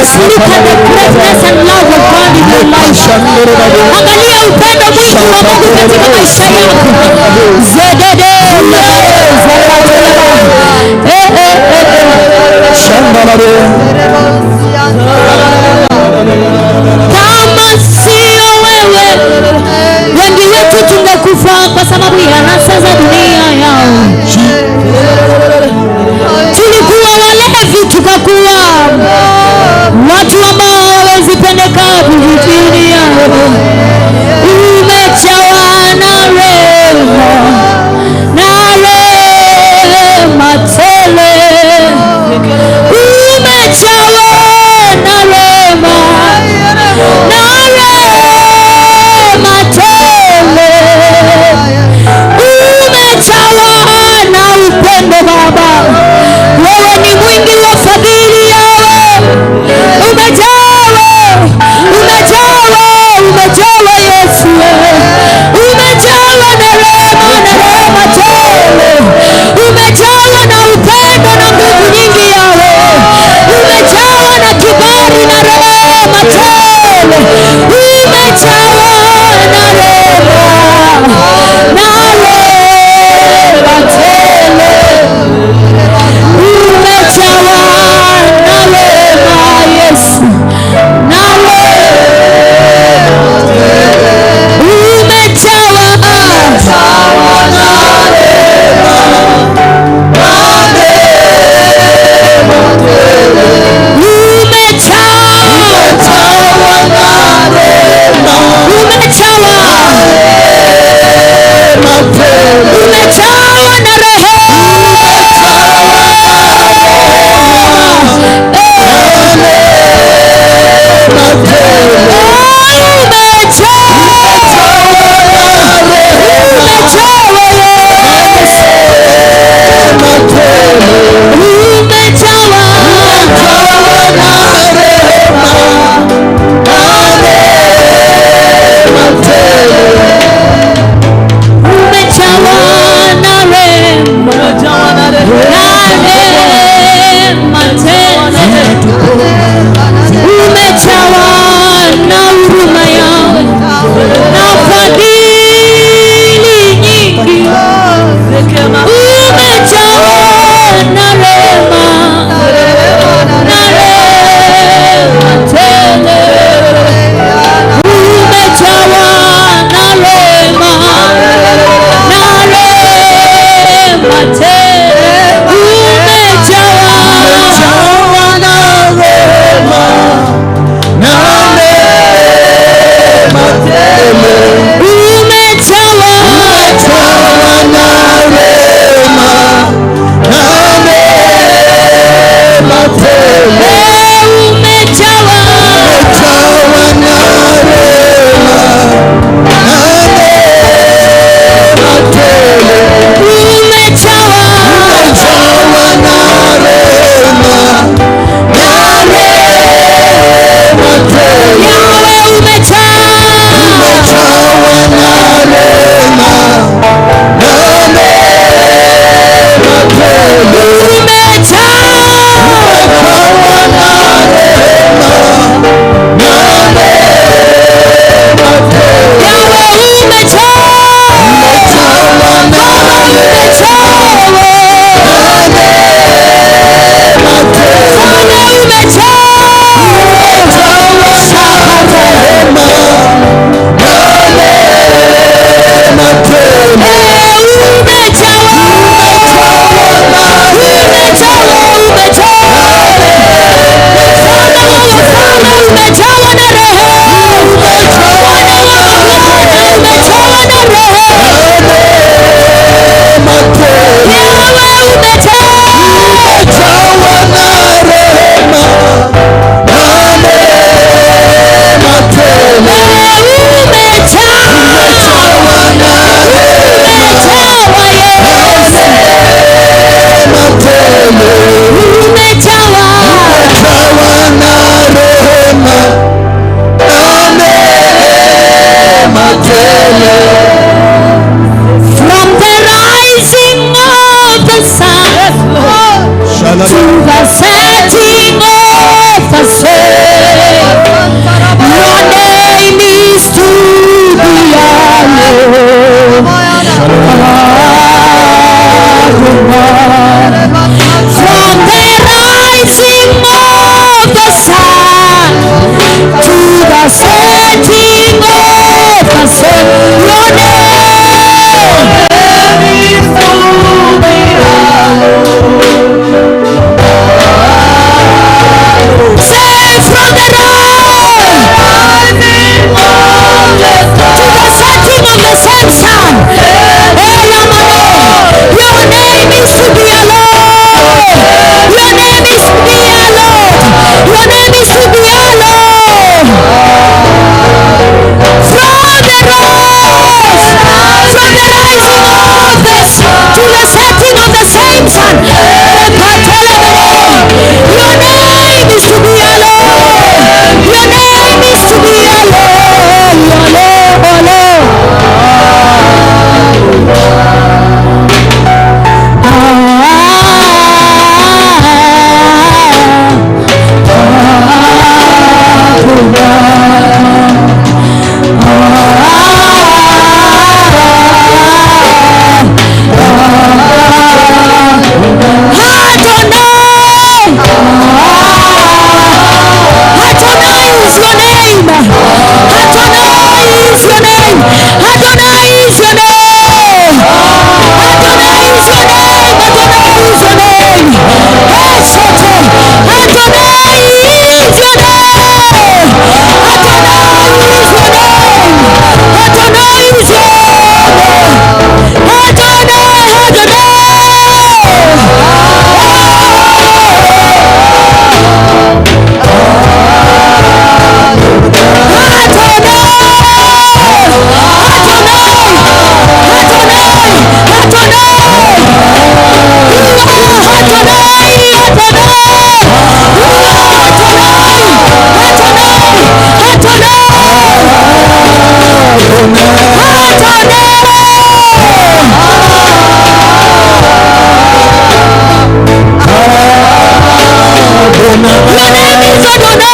Just look at the greatness and love of God in your life. Angalia upendo mwingi wa Mungu katika maisha yako. Zedede Kama sio wewe, wengi wetu tungekufa kwa sababu ya anasa za dunia yao. Tulikuwa walevi tukakuwa watu ambao hawawezi pendeka vijijini yao. Umejawa na rehema, na rehema tele. Umejawa na rehema, na rehema tele. Umejawa na upendo Baba. Wewe ni mwingi wa fadhili yawe. Umejawa, umejawa, umejawa Yesu. Umejawa na rehema, na rehema tele. Umejawa na upendo na nguvu nyingi yawe. Umejawa na kibali na rehema tele. Umejawa na rehema, na rehema tele. Umejawa na rehema Yesu, na rehema. Umejawa na rehema, na rehema tele. Umejawa na rehema, umejawa, umejawa na rehema. Umejawa na huruma yawe na fadhili nyingi. Umejawa na rehema, na rehema tele. Umejawa na rehema, na rehema tele. Umejawa na rehema. Say from the rise to the setting of the same sun. Elamane. Your name is to be alone. Your name is to be alone. Your name is to be alone. From the rise, from the rising of the to the setting of the same sun. Your name is to be alone. Your name is to be alone. Alone, alone. Adonai. Adonai is your name. Adonai is your name. Adonai is your name. Adonai is your name. Adonai is your name. Esete. Adonai is your name. Adonai is your name. Adonai is your name. Adonai, Adonai. Your name is Adonai.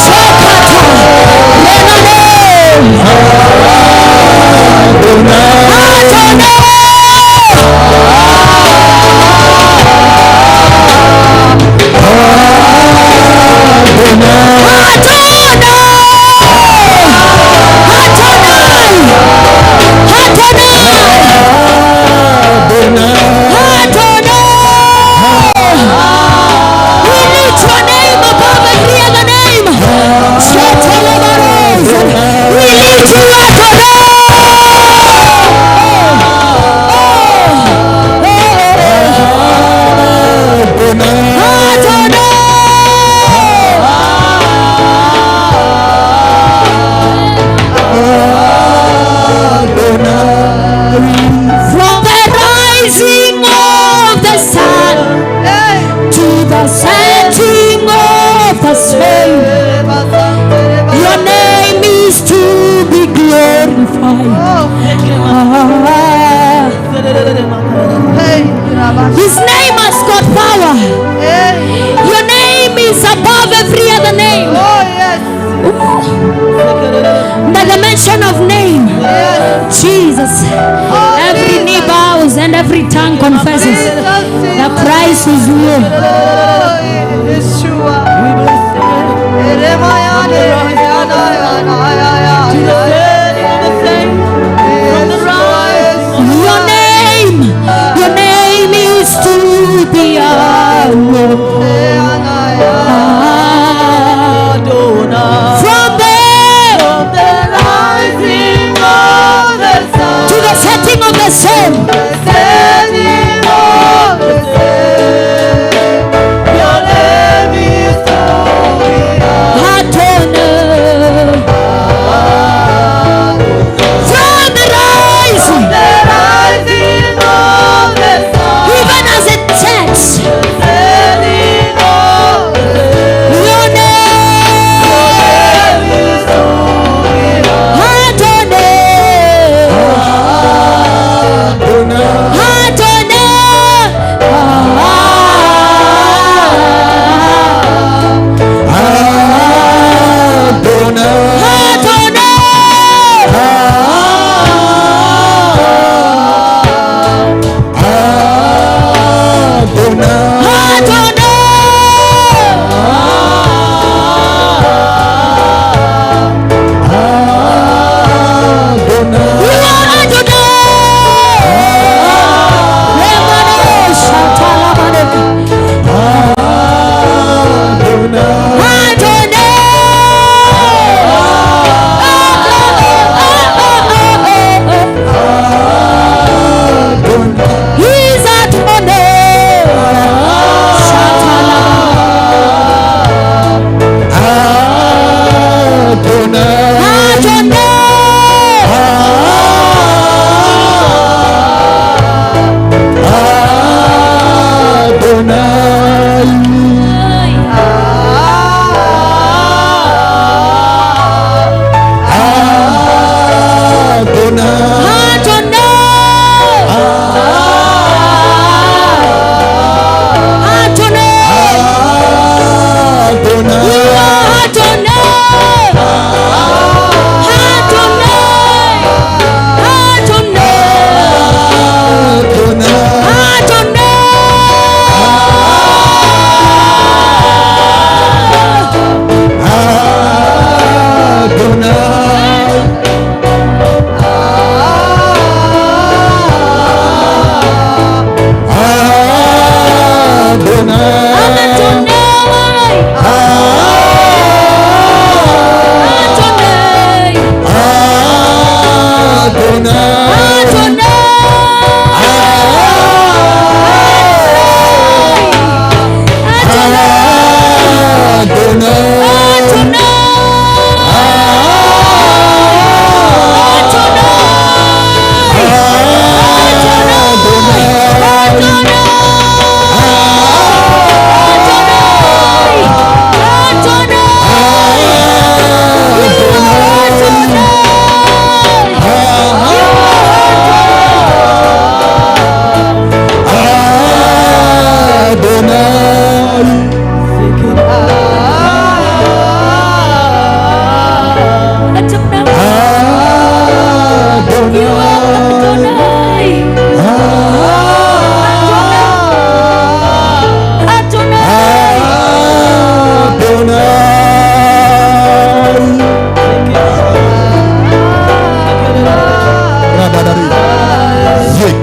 Shakata. Lenane. Adonai. Adonai. Adonai. Adonai. Adonai. We lift your name above every other name. Shetelebaros. We lift you Adonai. Adonai. From the rising of the sun to the setting of the same, your name is to be glorified. Ah. His name has got power. Your name is above every other name. Ooh. The dimension of name, Jesus. Every knee bows and every tongue confesses that Christ is Lord. Your name is to be hallowed. From the Rising of the sun to the setting of the sun, setting of the sun, your name is to be Adonai. From the rising, The rising of the sun, even as it sets, setting of the sun, your name, is to be Adonai.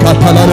Adonai.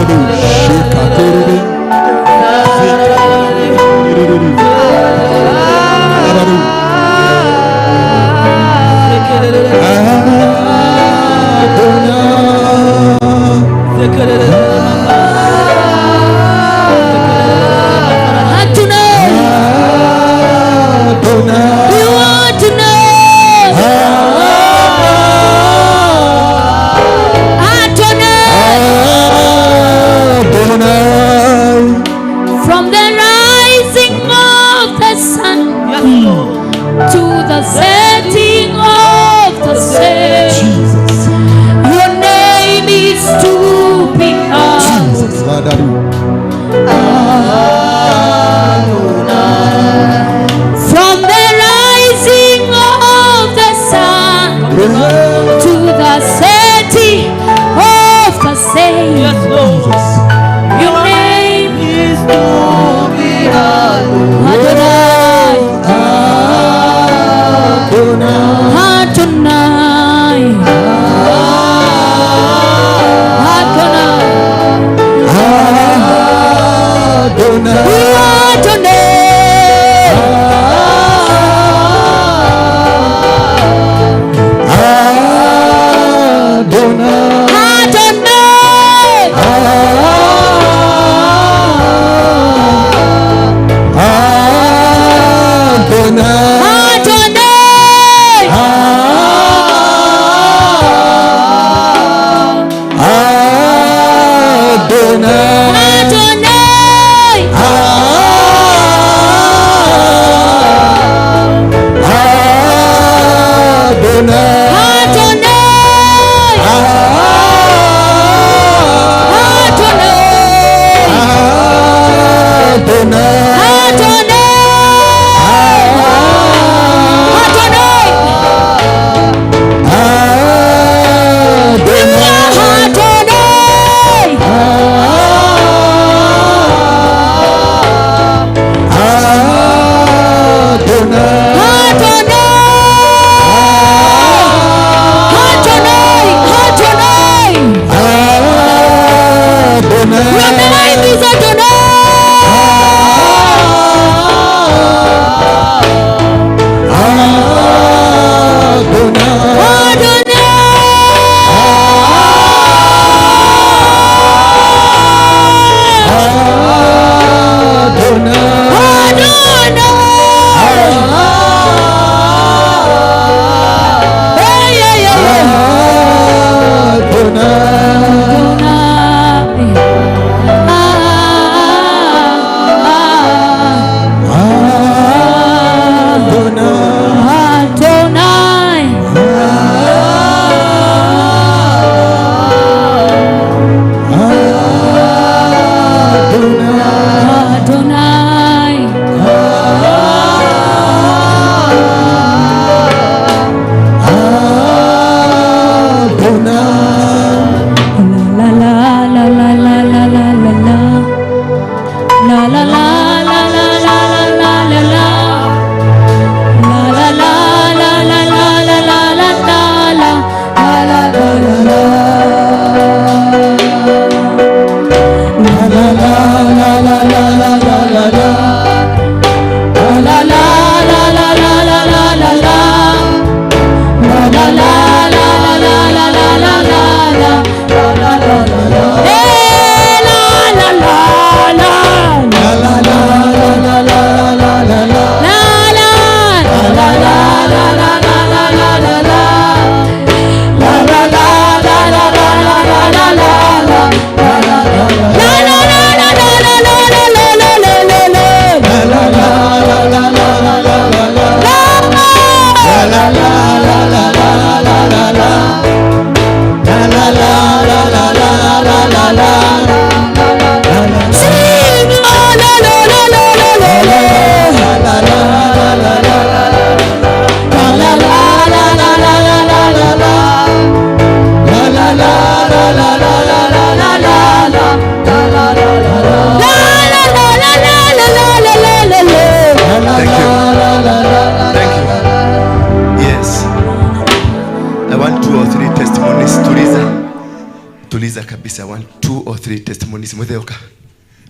Kabisa 1, 2 or 3 testimonies. Mutheuka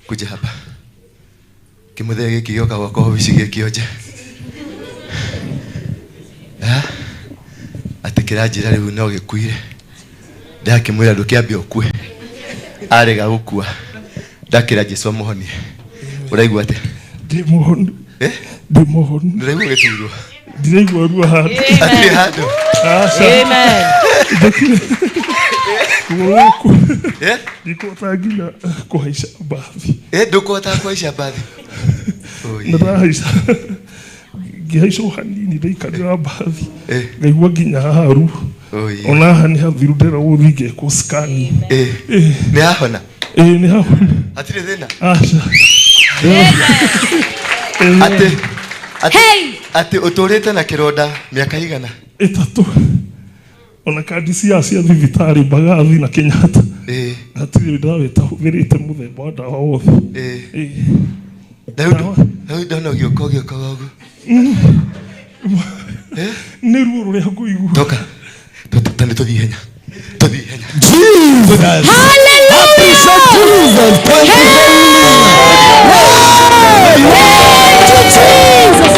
kuja hapa. Kimuthee giki gioka gwakwa obici gĩkĩonje. Atĩ kĩranjĩra rĩu no gĩkuire. Ndakĩmwĩra ndũkĩambe ũkue. Arega gũkua. Ndakĩra Jesũ amũhonie. Ũraigua atĩa? Ndĩ mũhonu. Ndĩ mũhonu. Ndũraigua gĩturwo? Ndiraigua ruo handũ. Hatirĩ handũ. Aca. Amen. Gũkũ. Ndikũhota nginya kũhaica mbathi. Ndũkũhota kũhaica mbathi? Na ndahaica. Ngĩhaica o hanini ndaikarĩra mbathi. Ngaigua nginya haha ruo. Ona haha nĩ hathiru ndĩrenda gũthiĩ ngekwo scan. Nĩ hahona? Nĩ hahona. Hatirĩ thĩna? Aca. Atĩ ũtũrĩte na kĩronda mĩaka igana? 3. Ona kandi cia thibitarĩ Mbagathi na Kenyatta. Hatirĩ ndawa ĩtahũthĩrĩte mũthemba wa ndawa wothe. Rĩu ndona ũgĩũka ũgĩũkaga ũguo. Nĩ ruo rũrĩa ngũigua. Toka. Tũthiĩ ihenya. Tũthiĩ ihenya. Jesus. Hallelujah. Appreciate Jesus. Thank you. Thank you, Jesus.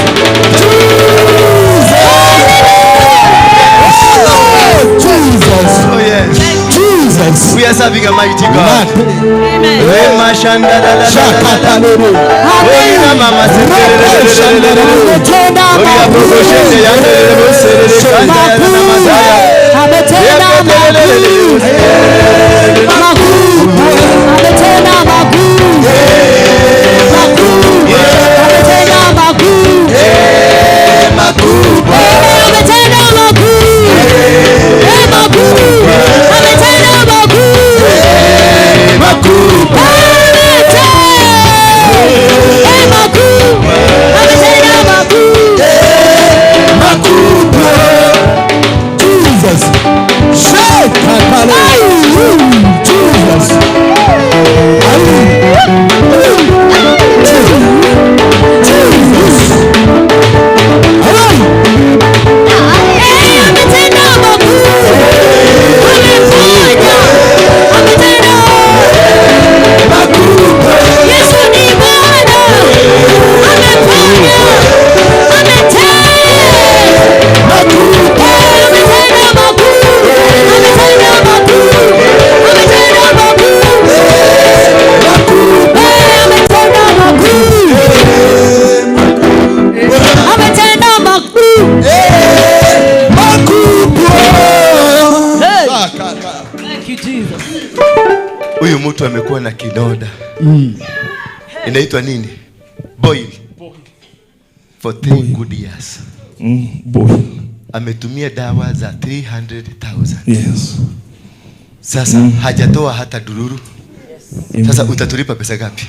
Jesus. Oh yes. Jesus. We are serving a mighty God. Amen. Jesus. Jesus. Jesus. Huyu mtu amekuwa na kidonda. Inaitwa nini? Boil. For 3 good years. Boil. Ametumia dawa za 300,000. Yes. Sasa hajatoa hata dururu. Yes. Sasa utatulipa pesa ngapi?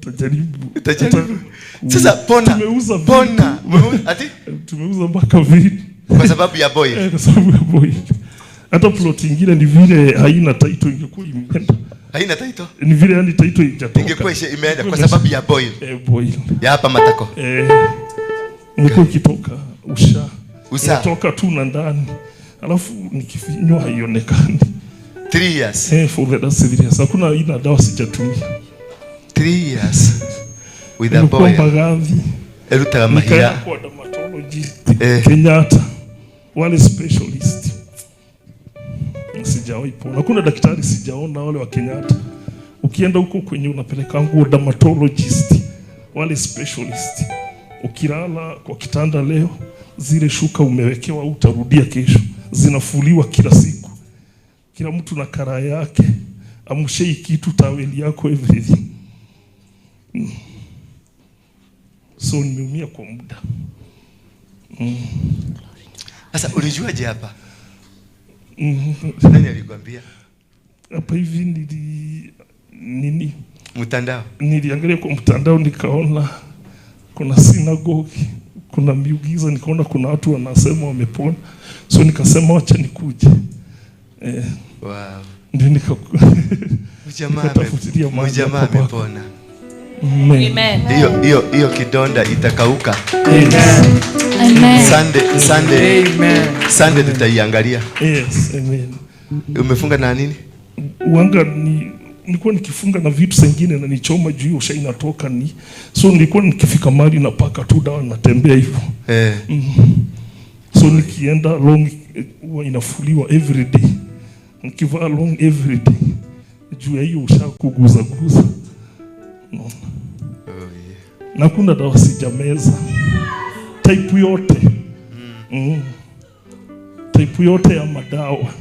Tutajaribu. Sasa pona. Tumeuza pona. Ati? Tumeuza mpaka vitu. Kwa sababu ya boil. Kwa sababu ya boil. Hata plot ingine ni vile haina title, ingekuwa imeenda. Haina title? Ni vile yani title haijatoka. Ingekuwa imeenda kwa sababu ya boil. Boil. Ya hapa matako. Ingekuwa ikitoka usha. Inatoka tu na ndani. Alafu nikifinywa haionekani. 3 years. For the last 3 years. Hakuna aina dawa sijatumia. 3 years. With a boil. Erutaga mahia. Kwa dermatologist Kenyatta. Wale specialist. Sijawahi pona. Hakuna daktari sijaona wale wa Kenyatta. Ukienda huko kwenye unapeleka nguo dermatologist, wale specialist. Ukilala kwa kitanda leo, zile shuka umewekewa utarudia kesho. Zinafuliwa kila siku. Kila mtu na kara yake. Amshei kitu taweli yako everything. So nimeumia kwa muda. Sasa ulijuaje hapa? Nani alikwambia? Hapa hivi nini? Mtandao. Niliangalia kwa mtandao nikaona kuna synagogue, kuna miujiza, nikaona kuna watu wanasema wamepona. So nikasema acha nikuje. Wow. Ndio Jamaa amepona. Amen. Hiyo kidonda itakauka. Amen. Amen. Sunday. Amen. Sunday tutaiangalia. Yes, amen. Umefunga na nini? Uanga ni nilikuwa nikifunga na vitu zingine na nichoma juu hiyo usha inatoka ni. So nilikuwa nikifika mahali napaka tu dawa natembea hivyo. So nikienda long huwa inafuliwa every day. Nikivaa long every day. Juu ya hiyo usha kuguza guza. No. Oh, yeah. Na kuna dawa sijameza. Type yote. Type yote ya madawa.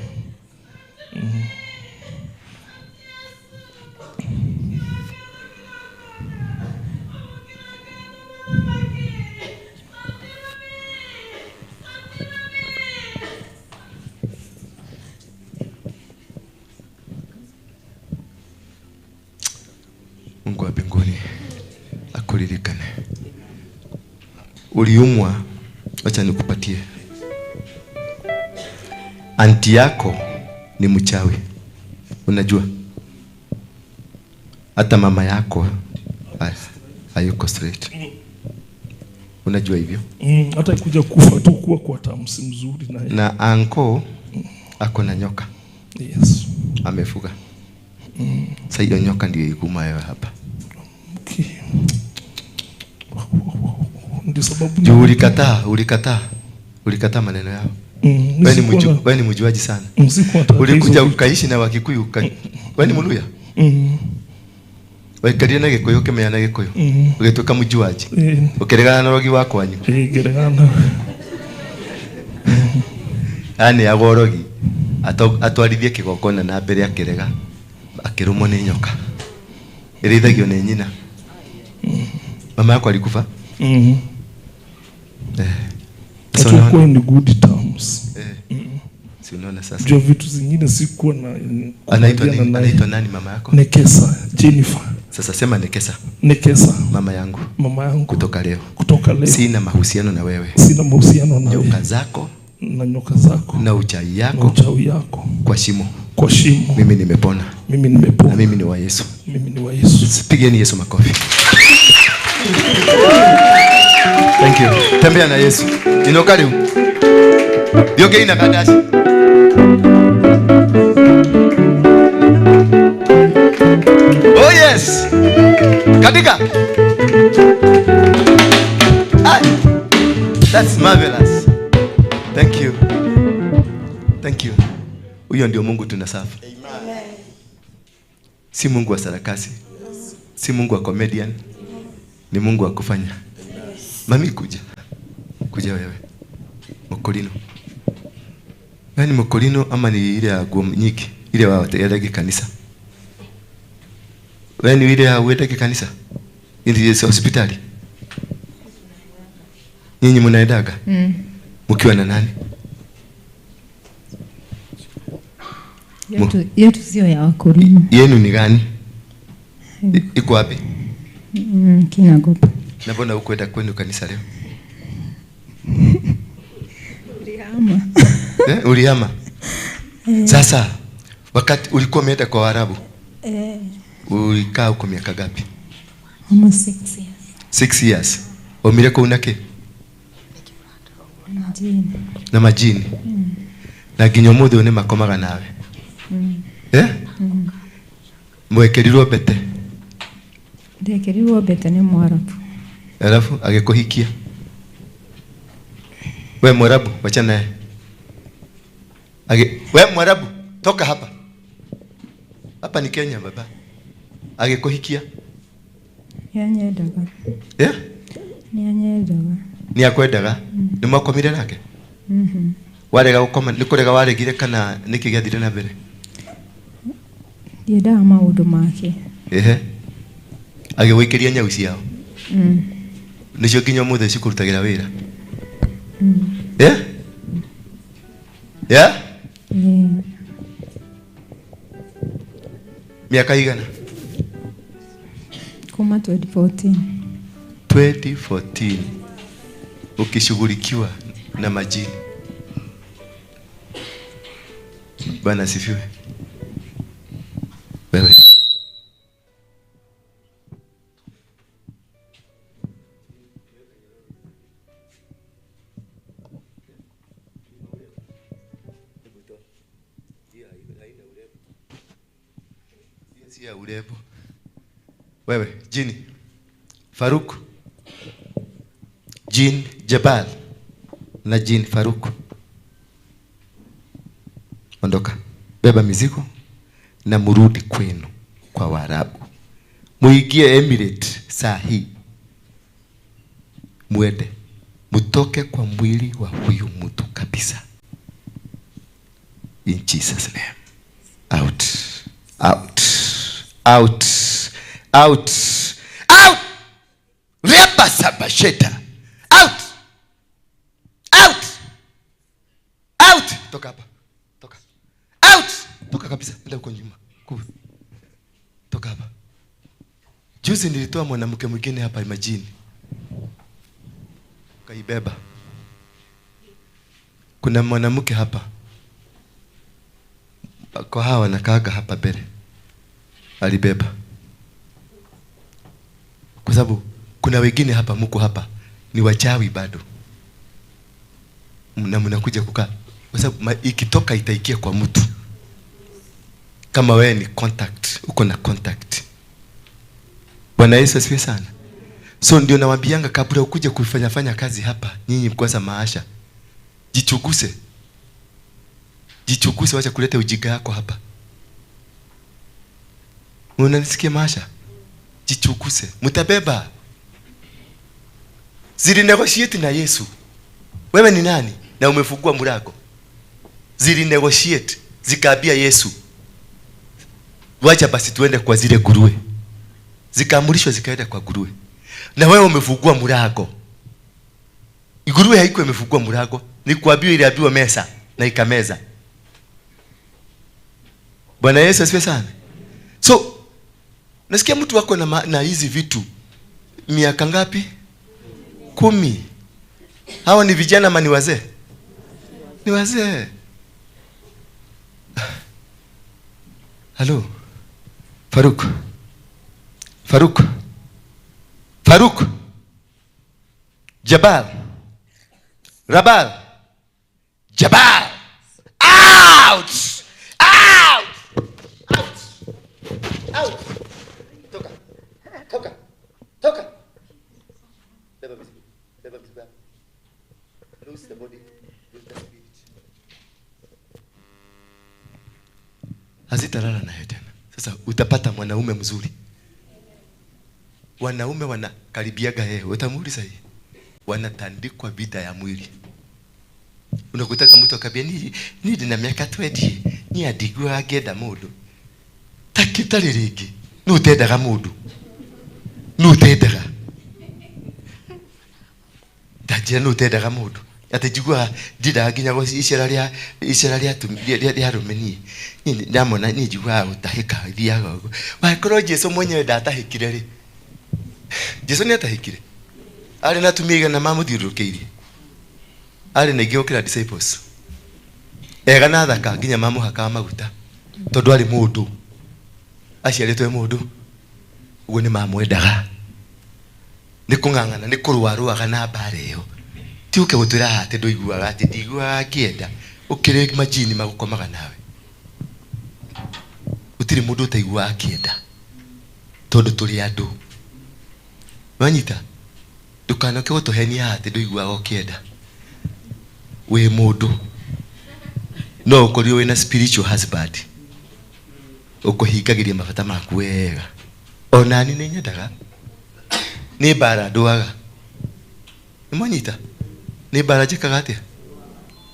Mungu wa mbinguni akuririkane. Uliumwa, acha nikupatie. Anti yako ni mchawi. Unajua? Hata mama yako hayuko straight. Unajua hivyo? Hata ikuja kufa tu kuwa kwa tamsi mzuri naye. Na anko ako na nyoka. Yes. Amefuga. Sasa hiyo nyoka ndio iguma wewe hapa. Okay. Ndio sababu juu ulikataa maneno yao. Wewe ni mjuaji sana. Ulikuja ukaishi na Wakikuyu. Wewe ni Mluya? Waikaria na Gikuyu ukimenya na Gikuyu. Ugituika mjuaji. Ukiregana na rogi wa kwanyu. Geregana. Yaani agorogi atwarithie kigongona na mbere akirega. Akirumwo ni nyoka. Irithagio ni nyina. Mama yako alikufa? Hatukuwa in good terms. Si unaona sasa. Juu vitu zingine sikuwa na. Anaitwa nani mama yako? Nekesa Jennifer. Sasa sema Nekesa. Nekesa. Mama yangu. Mama yangu. Kutoka leo. Kutoka leo. Sina mahusiano na wewe. Sina mahusiano na wewe. Nyoka zako. Na nyoka zako. Na uchawi yako. Na uchawi yako. Kwa shimo. Kwa shimo. Mimi nimepona. Mimi nimepona. Na mimi ni wa Yesu. Mimi ni wa Yesu. Pigeni Yesu makofi. Thank you. Tembea na Yesu. Inoka leo. Yoke ina kadashi. Oh yes. Katika. That's marvelous. Thank you. Thank you. Huyo ndio Mungu tunasafa. Amen. Si Mungu wa sarakasi. Si Mungu wa comedian. Ni Mungu wa kufanya. Mami kuja. Kuja wewe. Mokolino. Nani mokolino ama ni ile ya nyiki, ile wa wategeke kanisa. Wewe ni ile ya uendeke kanisa. Ile ya hospitali. Nyinyi mnaendaga? Mkiwa na nani? Yetu sio ya wakulima. Yenu ni gani? Iko wapi? Kinagopa. Na mbona hukwenda kwenu kanisa leo? Ulihama. Ulihama? Sasa wakati ulikuwa umeenda kwa Waarabu? Ulikaa huko miaka ngapi? Almost 6 years. 6 years. Umire kwa unake? Majini. Na majini. Na nginya umuthi ni makomaga nawe. Mwekerirwo mbete. Ndekerirwo mbete ni Mwarabu. Alafu agikuhikia. We Mwarabu, wachana naye. We Mwarabu, toka hapa. Hapa ni Kenya baba. Agikuhikia. Nyanyendaga. Nyanyendaga. Ni akwendaga? Ni mwakomire nake? Warega gukoma, ni kurega waregire kana niki gĩathire na mbere? Ndiendaga maũndũ make. Agĩgũikĩria nyau ciao. Nĩcio nginya ũmũthĩ cikũrutagĩra wĩra. Miaka igana? Kuma 2014. 2014 ukishughulikiwa na majini. Bwana asifiwe. Wewe. si ya urembo. Wewe jini Faruk, Jin Jabal na Jin Faruk, ondoka, beba mizigo na murudi kwenu kwa Waarabu. Muingie Emirate saa hii, muende mutoke kwa mwili wa huyu mtu kabisa. In Jesus name. Out, out, out, out, out. Reba sabasheta. Out, out, out. Toka hapa, toka. Out, toka kabisa. Enda huko nyuma. Toka hapa. Juzi nilitoa mwanamke mwingine hapa, imagine. Kaibeba. Kuna mwanamke hapa. Kwa hawa wanakaaga hapa mbele. Alibeba. Kwa sababu kuna wengine hapa mko hapa ni wachawi bado. Na mnakuja kukaa. Kwa sababu ikitoka itaikia kwa mtu. Kama wewe ni contact, uko na contact. Bwana Yesu asifiwe sana. So ndio nawaambianga kabla ukuje kufanya fanya kazi hapa, nyinyi kwanza maasha. Jichuguse. Jichuguse, wacha kuleta ujiga yako hapa. Unanisikia maasha? Jichuguse. Mtabeba. Zili negotiate na Yesu. Wewe ni nani? Na umefungua mlango. Zili negotiate, zikaambia Yesu, wacha basi tuende kwa zile nguruwe. Zikaamrishwa zikaenda kwa nguruwe. Na wewe umefungua mlango. Nguruwe haikuwa imefungua mlango, ni kuambiwa iliambiwa mesa na ikameza. Bwana Yesu asifiwe sana. So nasikia mtu wako na hizi vitu miaka ngapi? 10. Hawa ni vijana ama ni wazee? Ni wazee. Hello. Faruk. Faruk. Faruk. Jabal. Rabal. Jabal. Out! Out! Out! Out! Toka. Toka. Toka. Beba mizigo. Beba mizigo. Lose the body. Lose the spirit. Hazitalala naye tena. Sasa utapata mwanaume mzuri. Wanaume wanakaribiaga yeye. Utamuuliza yeye. Wanatandikwa vita ya mwili. Unakutaka mtu akabia ni na miaka 20 ni adigwa agenda mundu. Takitari ringi. Ni utendaga mundu. Ni utendaga. Ndajira ni utendaga mundu. Ati njigua ndindaga nginya icera ria icera ria ria arume nie. Ni ndamona ni njiguaga gutahika thiaga uguo. Wakorwo Jesu mwenyewe ndatahikire ri. Jesu ni atahikire. Ari na atumia igana mamuthiũrũrũkĩirie. Ari na ingĩ gũkĩra disciples. Ega na thaka nginya mamũhakaga maguta. Tondũ arĩ mũndũ. Aciarĩtwo e mũndũ. Ũguo nĩ mamwendaga. Nĩ kũng'ang'ana, nĩ kũrũarũaga na mbara ĩyo. Ti ũke gũtwĩra haha atĩ ndũiguaga, atĩ ndiguaga ngĩenda. Ũkĩrĩ majini magũkomaga nawe. Gũtirĩ mũndũ ũtaiguaga akĩenda. Tondũ tũrĩ andũ. Wanyita? Ndũkanoke gũtũhenia haha atĩ ndũiguaga ũkĩenda. Wĩ mũndũ. No ũkorirwo wĩna spiritual husband. Ũkũhingagĩria mabata maku wega. Ona niĩ nĩ nyendaga. Nĩ mbara ndũaga. Nĩ mwanyita? Nĩ mbara njĩkaga atĩa?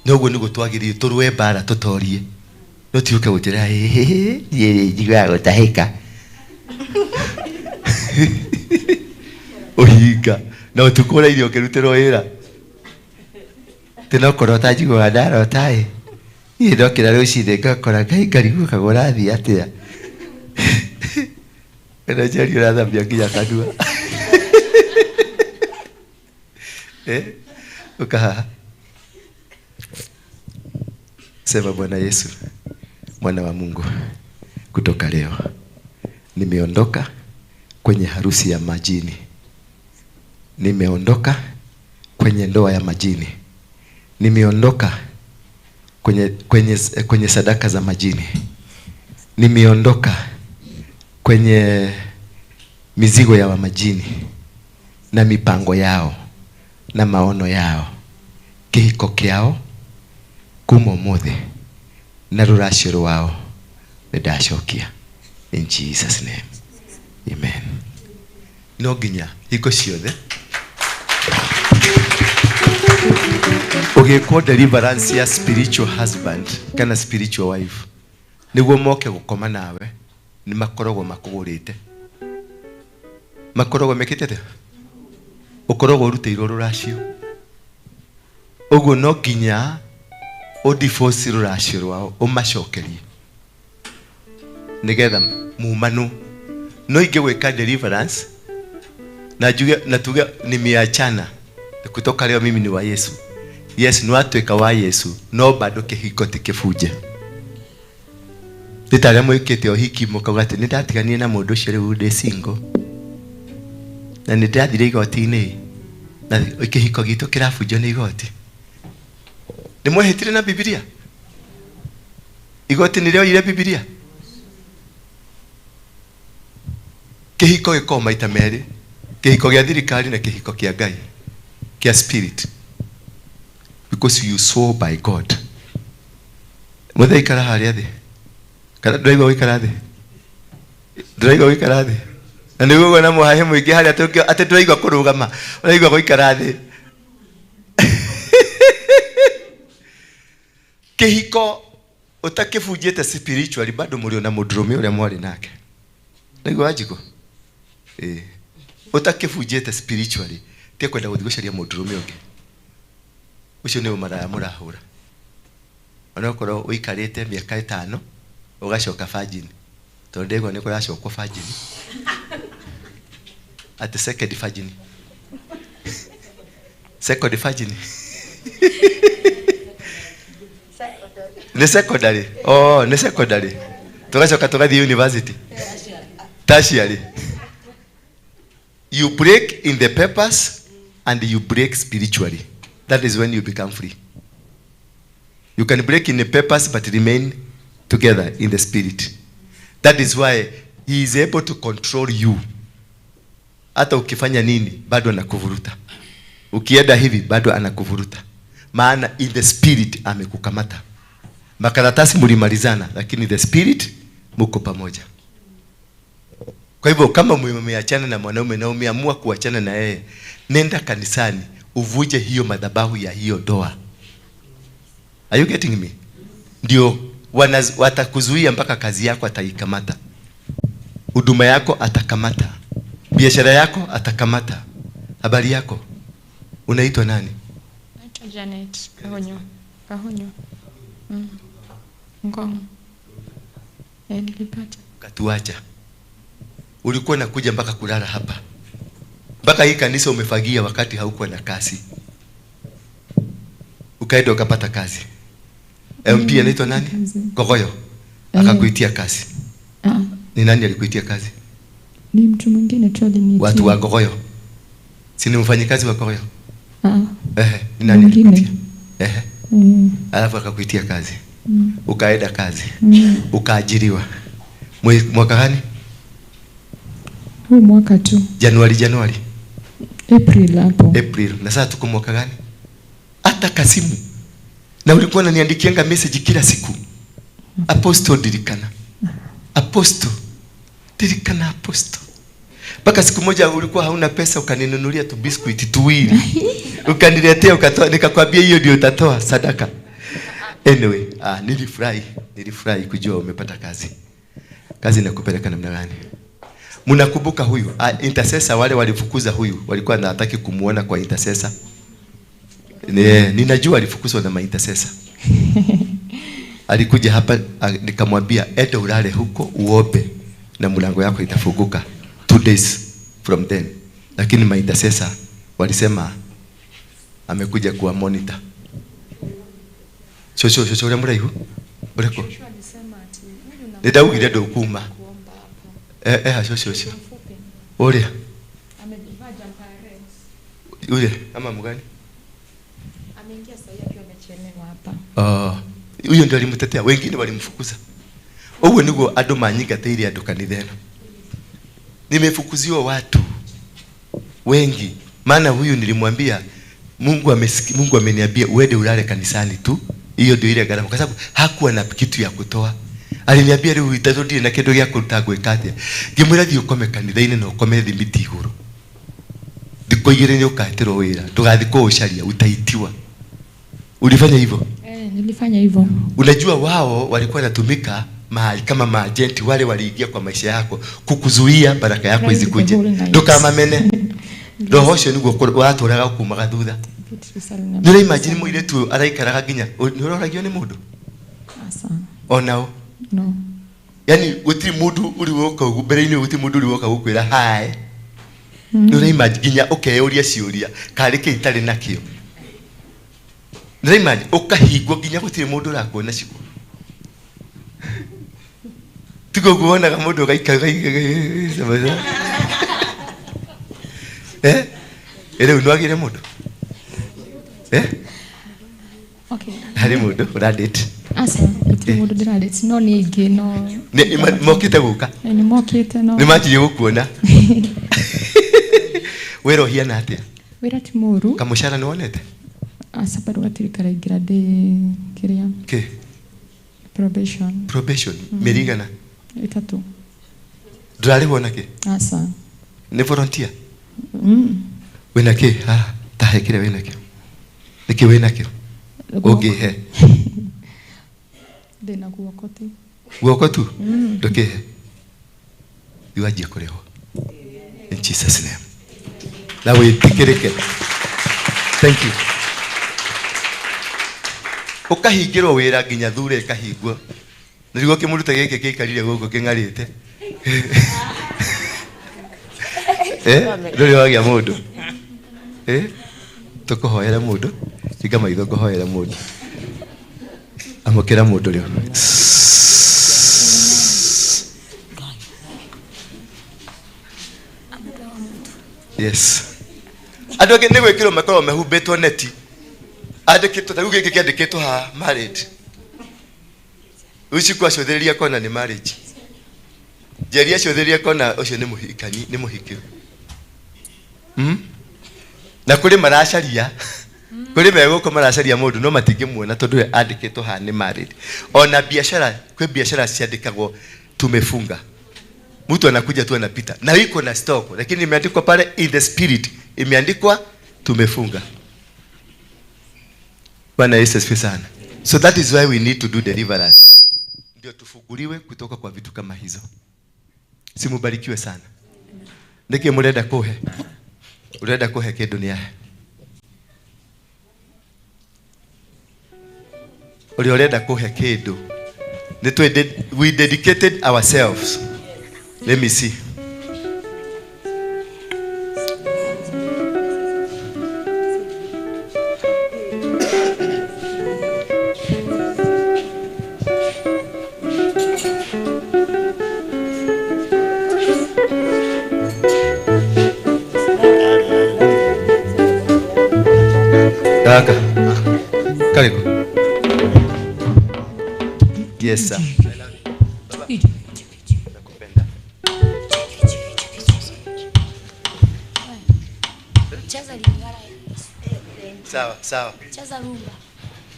Noguo nĩguo twagĩrĩire tũrũe mbara tũtorie. No ti ũke gũnjĩra niĩ njiguaga gũtahĩka. Ũhinga. Na ũtukũ ũraire ũkĩrutĩrwo wĩra. Tena okorwo ũtanjiguaga ndarota ĩ. Niĩ ndokĩra rũcinĩ ngakora Ngai ngarigwo kana ũrathiĩ atĩa. Ĩno njeri ũrathambia nginya kanua. Uka haha. Sema Bwana Yesu, mwana wa Mungu, kutoka leo nimeondoka kwenye harusi ya majini. Nimeondoka kwenye ndoa ya majini. Nimeondoka kwenye sadaka za majini. Nimeondoka Kwenye mizigo ya wamajini na mipango yao na maono yao, kĩhiko kĩao kuma ũmũthĩ na rũracio rwao nĩndacokia in Jesus name, amen. No nginya hingo ciothe ũgĩkwo deliverance ya spiritual husband kana spiritual wife nĩguo moke gũkoma nawe, nĩ makoragwo makũgũrĩte, makoragwo mekĩte atĩa? Ũkoragwo ũrutĩirwo rũracio. Ũguo no nginya ũdivorce rũracio rwao, ũmacokerie nĩgetha mumanu. No ingĩ gwĩka deliverance na njuge na tuge nimeachana kutoka leo mimi ni wa Yesu. Yes, ni watuĩka wa Yesu, no bado kĩhiko ti kĩbunje. Nĩ ta arĩa mwĩkĩte ũhiki mũkauga atĩ nĩndatiganire na mũndũ ũcio rĩu ndĩ single na nĩndathire igoti-inĩ na kĩhiko gitũ kĩrabunjwo nĩ igoti. Nĩ mwehĩtire na Bibilia? Igoti nĩ rĩoire Bibilia? Kĩhiko gĩkoragwo maita merĩ, kĩhiko gĩa thirikari na kĩhiko kĩa Ngai, kĩa spirit, because you saw by God. Mũthee ikara harĩa thĩ, kana ndũraigua gũikara thĩ? Ndũraigua gũikara thĩ? Na nĩguo ũguo na mũhahe mũingĩ harĩa atĩ ndũraigua kũrũgama, ũraigua gũikara thĩ. Kĩhiko ũtakĩbunjĩte spiritually bado mũrĩ ona mũndũrũme ũrĩa mwarĩ nake. Nĩguo Wanjikũ? Ĩĩ. Ũtakĩbunjĩte spiritually ti kwenda gũthiĩ gũcaria mũndũrũme ũngĩ. Ũcio nĩ ũmaraya mũrahũra. Onokorwo ũikarĩte mĩaka 5 ũgacoka virgin. Tondũ ndĩgua nĩ kũracokwo virgin. At the second virgin. Second virgin. Nĩ secondary. Oh, nĩ secondary. Tũgacoka tũgathiĩ university. Tertiary. You break in the papers and you break spiritually. That is when you become free. You can break in the papers but remain together in the spirit. That is why he is able to control you. Hata ukifanya nini bado anakuvuruta. Ukienda hivi bado anakuvuruta. Maana in the spirit amekukamata. Makaratasi mlimalizana, lakini the spirit muko pamoja. Kwa hivyo kama mmeachana na mwanaume na umeamua kuachana na yeye, nenda kanisani uvuje hiyo madhabahu ya hiyo doa. Are you getting me? Ndio watakuzuia mpaka kazi yako ataikamata. Huduma yako atakamata. Biashara yako atakamata. Habari yako? Unaitwa nani? Naitwa Janet Kahonyo. Kahonyo. Ngong. Nilipata. Ukatuacha. Ulikuwa unakuja mpaka kulala hapa. Mpaka hii kanisa umefagia wakati haukuwa na kazi. Ukaenda ukapata kazi. MP anaitwa nani? Kogoyo. Akakuitia kazi. Ni nani alikuitia kazi? Ni mtu mwingine tu aliniitia. Watu wa Kogoyo. Si ni mfanyikazi wa Kogoyo? Ni nani alikuitia? Alafu akakuitia kazi. Ukaenda kazi. Ukaajiriwa. Mwaka gani? Huu mwaka tu. Januari. April hapo. April. Na sasa tuko mwaka gani? Hata kasimu. Na ulikuwa unaniandikianga message kila siku. Apostle dirikana. Apostle dirikana, apostle. Mpaka siku moja ulikuwa hauna pesa ukaninunulia tu biscuit tuwili. Ukaniletea ukatoa, nikakwambia hiyo ndio utatoa sadaka. Anyway, nilifurahi kujua umepata kazi. Kazi inakupeleka namna gani? Mnakumbuka huyu intercessor, wale walifukuza huyu, walikuwa wanataka kumuona kwa intercessor. Ninajua alifukuzwa na ma intercessor. Alikuja hapa nikamwambia enda ulale huko uombe na mlango yako itafunguka 2 days from then. Lakini ma intercessor walisema amekuja kuwa monitor. Shosho ule muraihu ureko. Nĩndaugire ndũkuma. Shosho. Ũrĩa. Ule ama mgani? Ameingia sasa akiwa amechelewa hapa. Huyo ndio alimtetea, wengine walimfukuza. Ũguo nĩguo andũ manyingatĩire andũ kanitha ĩno. Nimefukuziwa watu wengi. Maana huyu nilimwambia Mungu ameniambia uende ulale kanisani tu. Hiyo ndio ile gharama, kwa sababu hakuwa na kitu ya kutoa. Aliniambia rĩu ithatũ ndirĩ na kĩndũ gĩa kũruta ngwĩka atĩa. Ngĩmwĩra thiĩ ũkome kanitha-inĩ na ũkome thimiti igũrũ. Thikũ igĩrĩ nĩ ũkahetĩrwo wĩra, ndũgathiĩ kũũcaria, utaitiwa. Ulifanya hivyo? Nilifanya hivyo. Unajua wao walikuwa wanatumika mahali kama maajenti, wale waliingia kwa maisha yako kukuzuia baraka yako isikuje. Ndukamamene. Roho ũcio nĩguo watũraga kumaga thutha. Nĩ imagine mũirĩtu araikaraga nginya nĩ ũroragio nĩ mũndũ? Asa. Onao. No. Yaani gũtirĩ mũndũ ũrĩ woka ũguo mbere-inĩ, gũtirĩ mũndũ ũrĩ woka gũkwĩra hi. Nĩ ũraimagine nginya ũkeyũria ciũria karĩ kĩ itarĩ nakĩo. Nĩ ũraimagine ũkahingwo nginya gũtirĩ mũndũ ũrakuona ciugo. Tigo ũguo wonaga mũndũ ũgaikara. Rĩu nĩwagĩire mũndũ? Okay. Harĩ mũndũ ũradate? Asa, gũtirĩ mũndũ ndĩradate, no nĩ aingĩ no. Nĩ mokĩte gũka? Nĩ mokĩte no. Nĩ manjirie gũkuona? Wĩra ũhiana atĩa? Wĩra ti mũũru. Kamũcara nĩ wonete? Asa, bado gatirĩ karaingĩra ndĩ kĩrĩa. Kĩ? Probation. Probation? Mĩeri igana? 3. Ndũrarĩhwo na kĩ? Asa. Nĩ volunteer? Wĩna kĩ? Tahe kĩrĩa wĩna kĩo. Nĩkĩ wĩna kĩo? Ũngĩhe? Ndĩna guoko tu. Guoko tu? Ndũkĩhe. Rĩu anjie kũrĩhwo. In Jesus name. Na wĩtĩkĩrĩke. Thank you. Ũkahingĩrwo wĩra nginya thure ĩkahingwo. Nĩguo kĩmũrute gĩkĩ kĩikarire gũkũ kĩng'arĩte. Ndũrĩ wagĩa mũndũ. Tũkũhoera mũndũ. Hinga maitho ngũhoera mũndũ. Amũkĩra mũndũ rĩu. Yes. Andũ angĩ nĩ gwĩkĩrwo makoragwo mehumbĩtwo neti. Andĩkĩtwo ta rĩu gĩkĩ kĩandĩkĩtwo haha marriage. Uci kwacũthĩrĩria kona nĩ marriage. Njeri acũthĩrĩria kona ũcio nĩ mũhikani, nĩ mũhiki. Na kũrĩ maracaria, kũrĩ megũkũ maracaria mũndũ no matingĩmuona tondũ andĩkĩtwo haha nĩ married. Ona biashara, kwĩ biashara ciandĩkagwo tumefunga. Mtu anakuja tu anapita. Na iko na stock, lakini imeandikwa pale in the spirit, imeandikwa tumefunga. Bwana Yesu asifiwe sana. So that is why we need to do deliverance. Ndio tufunguliwe kutoka kwa vitu kama hizo. Simubarikiwe sana. Niki murenda kuhe. Urenda kuhe kindu ni ahe. Uri urenda kuhe kindu. We dedicated ourselves. Let me see. Kaka. Karibu. Yes sir. Nakupenda. Cheza lingala. Sawa, sawa. Cheza rumba.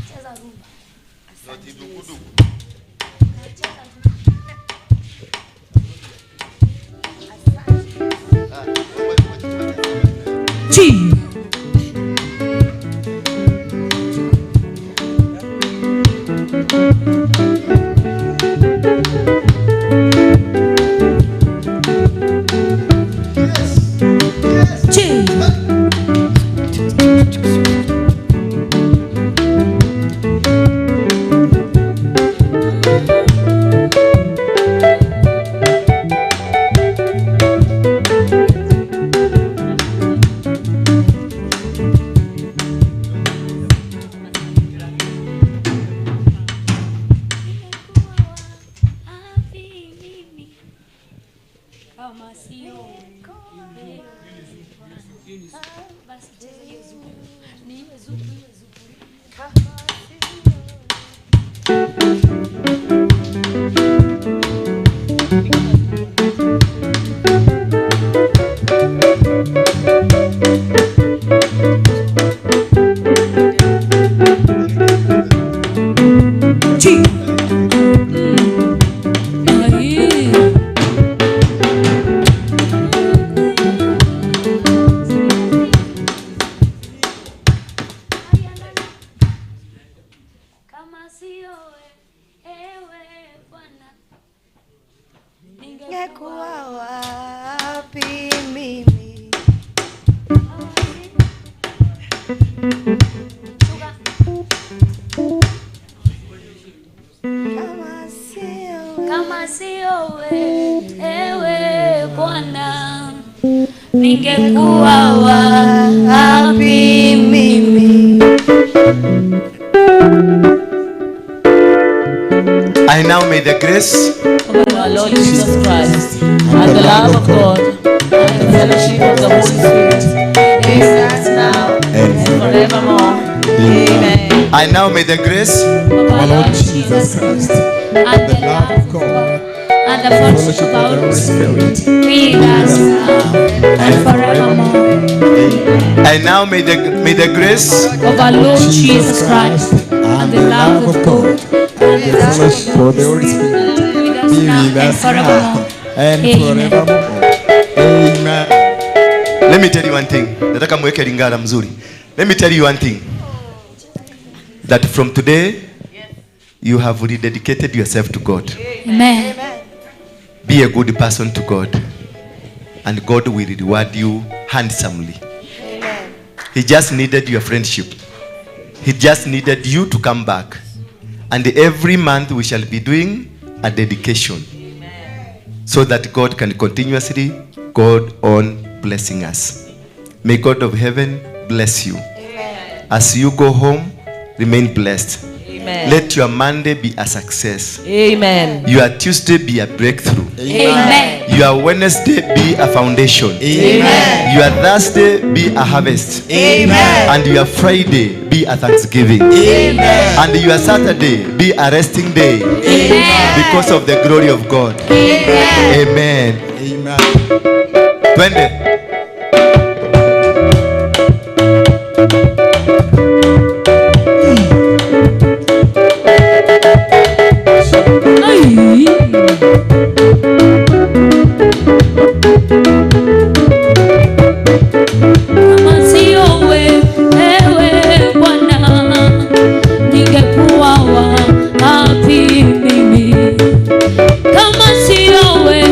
Cheza rumba. Noti dukuduku. Cheza rumba. Chi. Kama sio wewe Bwana, ningekuwa wapi mimi? I now may the grace of our Lord Jesus Christ and the love of God and the fellowship of the Holy Spirit be with us now and forevermore. Amen. I now may the grace of our Lord Jesus Christ and the love of God and the fellowship of the Holy Spirit be with us now and forevermore. I now may the grace of our Lord Jesus Christ and the love of God and the fellowship of the Holy Spirit be with us now and forevermore. Amen. Let me tell you one thing. Nataka mweke lingala mzuri. Let me tell you one thing. That from today, you have rededicated yourself to God. Amen. Be a good person to God, and God will reward you handsomely. Amen. He just needed your friendship. He just needed you to come back. And every month we shall be doing a dedication. Amen. So that God can continuously go on blessing us. May God of heaven bless you. Amen. As you go home, remain blessed. Amen. Let your Monday be a success. Amen. Your Tuesday be a breakthrough. Amen. Your Wednesday be a foundation. Amen. Your Thursday be a harvest. Amen. And your Friday be a thanksgiving. Amen. And your Saturday be a resting day. Amen. Because of the glory of God. Amen. Amen. Amen. Twende. Kama sio wewe Bwana, ningekuwa wapi mimi? Kama sio wewe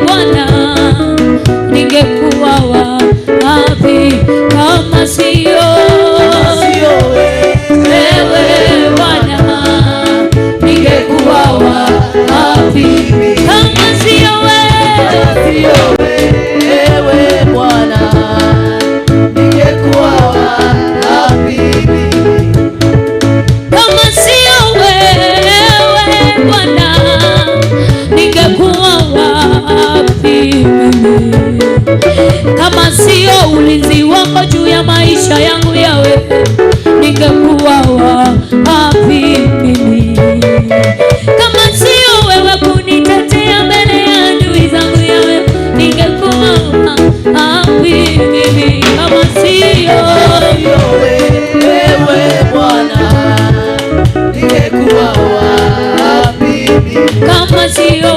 Bwana, ningekuwa wapi? Kama sio wewe Bwana, ningekuwa wapi? Kama sio wewe Bwana, ningekuwa wapi? Kama sio wewe Bwana, ningekuwa wapi mimi? Kama sio ulinzi wako juu ya maisha yangu yawe, ningekuwa wapi mimi? Kama sio wewe kunitetea mbele ya adui zangu yawe, ningekuwa wapi mimi? Kama sio wewe Bwana, ningekuwa wapi mimi? Kama sio